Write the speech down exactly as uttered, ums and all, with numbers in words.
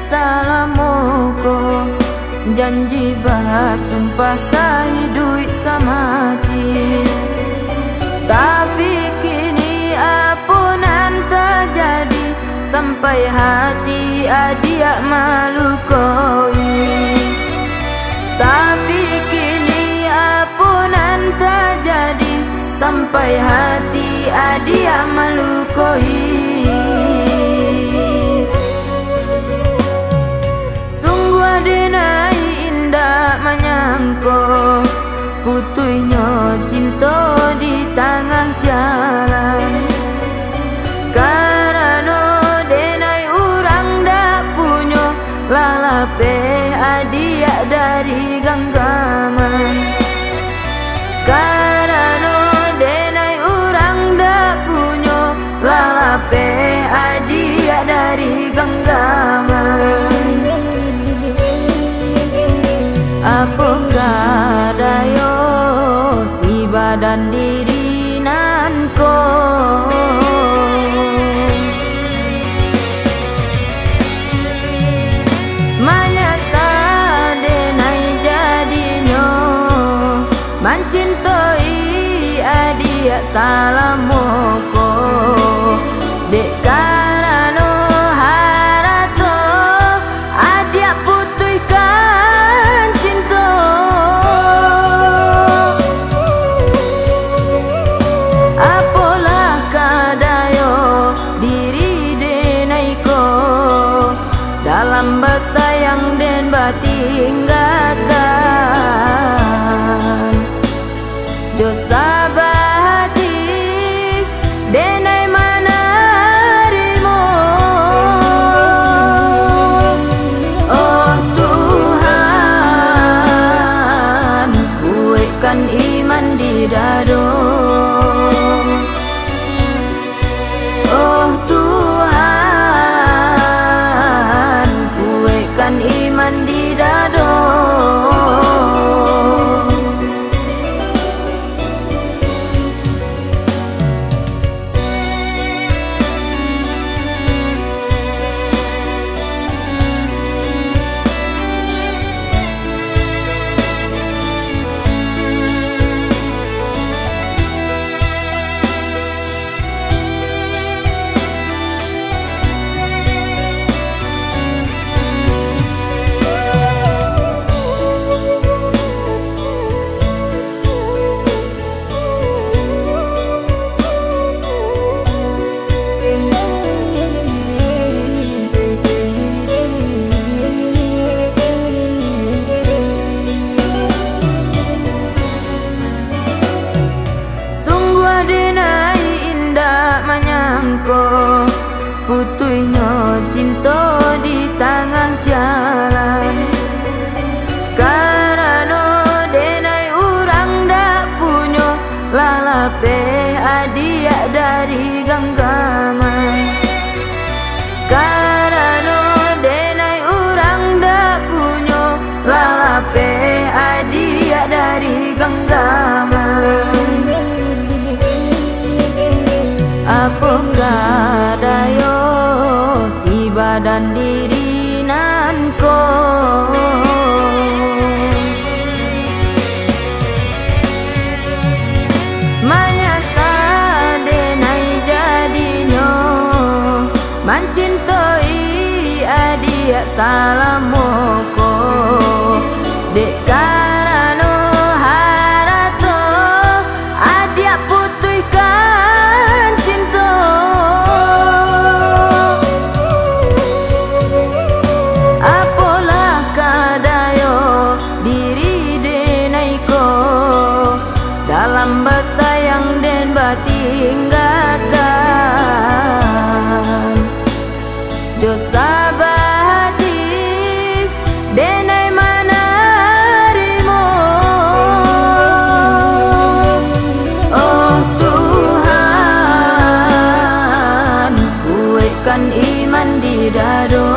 Salamo ko janji basumpah sahiduik samati. Tapi kini apo nan tajadi, sampai hati adiak malukoi. Tapi kini apo nan tajadi, sampai hati adiak malukoi. Sungguah denai indak manyangko, putuihnyo cinto di tangah jalan. Karano denai urang dak punyo, lah lapeh adiak dari ganggaman. Karano denai urang dak punyo, lah lapeh adiak dari ganggaman. Apokoh dayo si badan diri nan ko? Manyasa denai jadinyo mancintoi adiak salamo ko. Dek karano harato, adiak putuihkan cinto. Apolah ka dayo diri denai ko, dalam basayang den batinggakan. Jo sabah ati denai manarimo. Oh Tuhan, kuekkan iman di dado. Oh Tuhan, kuekkan iman di dado. Sungguah denai indak manyangko, putuihnyo cinto di tangah jalan. Karano denai urang dak punyo, lah lapeh adiak dari ganggaman. Karano denai urang dak punyo, lah lapeh adiak dari ganggaman. Apokoh dayo si badan diri nan ko? Manyasa denai jadinyo mancintoi adiak salamo ko. Dek karano harato, adiak putuihkan cinto. Apolah ka dayo diri denai ko, dalam basayang den batinggakan. Jo sabah ati denai manarimo. Oh Tuhan, kuekkan iman di dado.